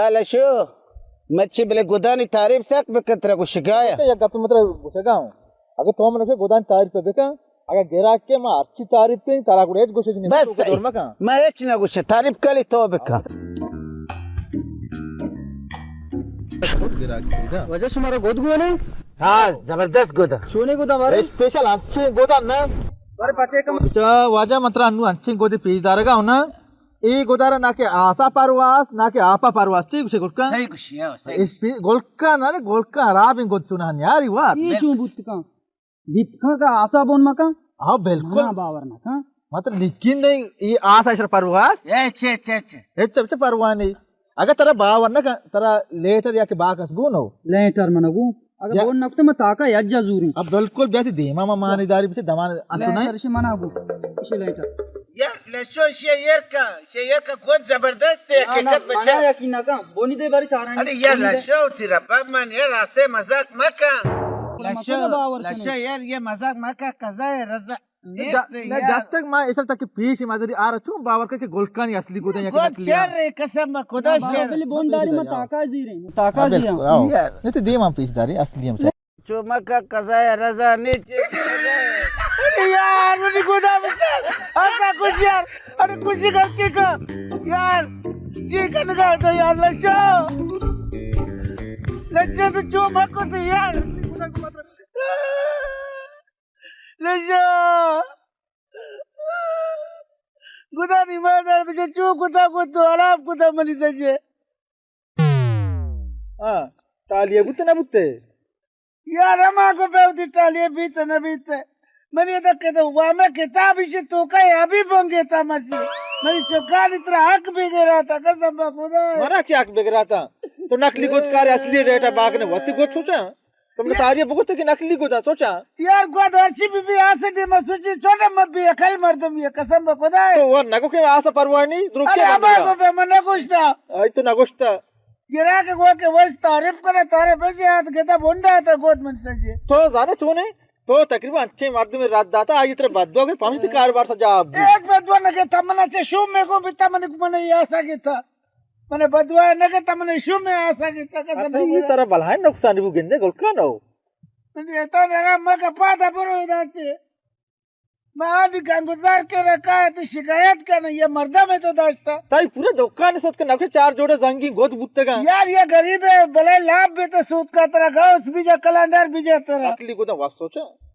لشو، مچی بلے گدانی تعریف سک بکن، ترا گوشگایا۔ یک گپے من ترا گوشگا اوں۔ اگہ تو من کہ گدانی تعریف بکن، اگہ گراک کہ ما ہرچی تعریف کنی، ترا گڑا ہچ گوشگ نی، بس تو دور مکن۔ ما ہچ نہ گوشے، تعریف کلی تو بکن۔ واجہ شمارا گد گونے؟ ہاں، زبردست گدا۔ چونے گدا مارے؟ اسپیشل انچیں گدا نا۔ مارے پچے کم۔ اچھا، واجہ من ترا انو انچیں گدے پیش دارگا ہوں نا۔ اے گدارا نہ کہ آسا پرواز، نہ کہ آپا پرواز، چی گوشے گلکان؟ صحیح گوشی، ہاں، صحیح۔ اس پی-، گلکان، ارے گلکان، خراب ایں گد چوناہا نیاری وار۔ اے چون بوت کن؟ بیت کن کہ آسا بون مکن؟ ہاں، بالکل۔ منا باور نہ کن۔ مطلب، لیکن نہیں، اے آسا اشرا پرواز؟ اے چے، چے، چے۔ اے چے، چے پرواز نہیں۔ اگہ ترا باور نہ کن، ترا لیٹر یا کہ باکس گون ہو؟ لیٹر من گون۔ اگہ یا بون نہ کتہ، من تاکا یک جا زوریں۔ اب بالکل بیاتی دیما ما مانی داری بچے دمان انچو نہ۔ لیٹر اشی منا گون۔ اشی لیٹر۔ یا لشو اشی ایر کا، اشی ایر کا گد زبردست ہے، حقیقت بچہ۔ منا یقین نہ کن، بونی دے باری چارانی۔ ارے یا لشو، تیرا باب من یار، ایسے مذاق مکن۔ لشو، لشو یار، یہ مذاق مکن، قضا رضا۔ نیست نہ، یار۔ جب تک ما ایسا تک پیش مداری آرا چون باور کر کہ گلکانی اصلی گدے یا کہ گد نقلی شر آ۔ ہے، قسم خدا شر۔ بلی بون داری، ما تاکا زیریں، تاکا زیریں۔ یار۔ نہ تو دیما پیش داری، اصلی ہم چاہے۔ چو مکا قضا رضا نیچے۔ ارے یار، منی گدا بچار۔ ایسا کچھ یار۔ ارے کچھ غلطی کا۔ یار، چی کنگا تو یار، لشو۔ لشو تو چو مکو تو یار۔ لشا! گدانی مادر بچہ چو کتا کو تو حرام کتا منی سجے۔ ہاں، ٹالیے بوت نہ بوتے؟ یار، ہما کو پہ وتی ٹالیے بیت نہ بیت۔ منی دکے تو وامے کتاب ایشی توکا ابھی بنگے تا مرچی۔ منی چکانی ترا حق بگراتا، قسم بہ خدا۔ منا چی حق بگراتا؟ تو نقلی گد کار اصلی ریٹا باکنے وتی گد سوچا؟ تو من ساری بگوشتے کہ نقلی گدا سوچا۔ یار گد ہرچی بی بی آسے دیما سوچی، چھوٹا مبی عقل مردم یہ قسم بہ خدا ہے۔ تو وہ نگو کہ آسا پرواہ نہیں، درو ارے کیا ابا بندہ؟ کو پہ من نگوشتا۔ آئی تو نگوشتا۔ گرا کے گو کے وش تعریف کرے، تعریف ہے جی، ہاتھ گدا بونڈا تا گود من سجے۔ تو زانے چونے؟ تو تقریباً اچھے مردم رد داتا، آئی ترے بددعا کے پمشتی کاروبار سجا اب۔ ایک بددعا نہ کہ تمنا چے شوم میں کو بھی تمنے کو من یہ آسا کے تھا۔ من بددعا نہ کہ تمنے شوم میں آسا کے تھا، قسم اصل یہ خدا۔ ترا بلائیں نقصان بو گندے گلکان ہو۔ من یہ تو میرا مگا پادا برو ادا چے۔ من آنی گنگزار کے رکھا ہے تو شکایت کرنا، یہ مردم ہے تو داشتا۔ تائی پورا دکان ست کہ نکے چار جوڑے زنگی گد بوتگا۔ یار یہ غریب ہے، بلے لاپ بھی تو سود کا ترا گاؤس بھی جا کلاندار بھی جا ترا۔ اکلی گدا وقت سوچا۔